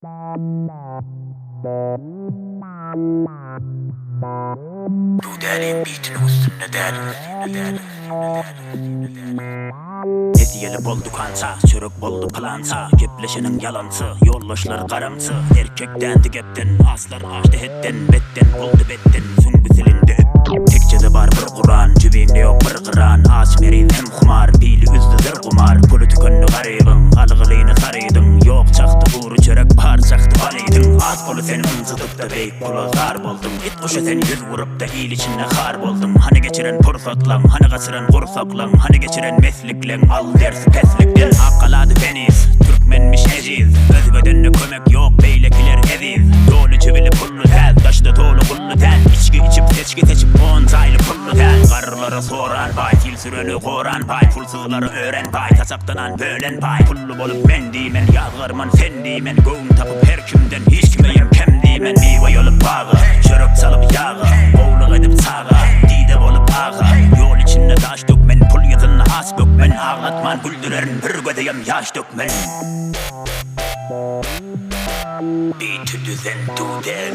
Dudäliň bitiniň üstünde däl. Nesýeli bol dükança, çörek boldy pylança, Gepleşeniň ýalançy, ýoldaşlar garamçy, Erkek dändi gepden, aslar aşdy hetden, Betden boldy betden, süňňi silindi öpdüm. Tekjede bar bir Kuran, jübiňde ýok bir gyran, Aç meriz hem humar, pili üzdü zir gumar, Puly tükendi garybyň, algylyny sarydyň, Ýok çakdy gury çörek, bar çakdy balydyň, Az puly sen ynjydyp-da beýik pula zar bolduň, It guşa sen ýüz urup-da il içinde har bolduň, Hany geçiren pursatlaň, hany gaçyran gursaklaň, Hany geçiren meslikleň, al dersi peslikden. Akgalady penis, türkmenmiş ejiz, Özgeden-de kömek ýok, beýlekiler eziz, Doly jübili pully däl, daşy-da doly gully däl, Içgi içip, seçgi seçip, on jaýly pully däl. Garrylara soran baý, sil süreni goran baý, Pulsuzlara ören baý, saçakdan nan bölen baý, Pully bolup men diýmen, ýazgarman sen diýmen, Göwün tapyp her kimden, hiç kime ýem kem diýmen, Miwe ýolup baga, çörek çalyp ýaga, Gowluk edip çaga, dide bolup aga, Ýol içinde daş dökmen, pul ýyzynda aç bökmen, Aglatman güldürerin, bir gözeýem ýaş dökmen. Beati düzen Dudel.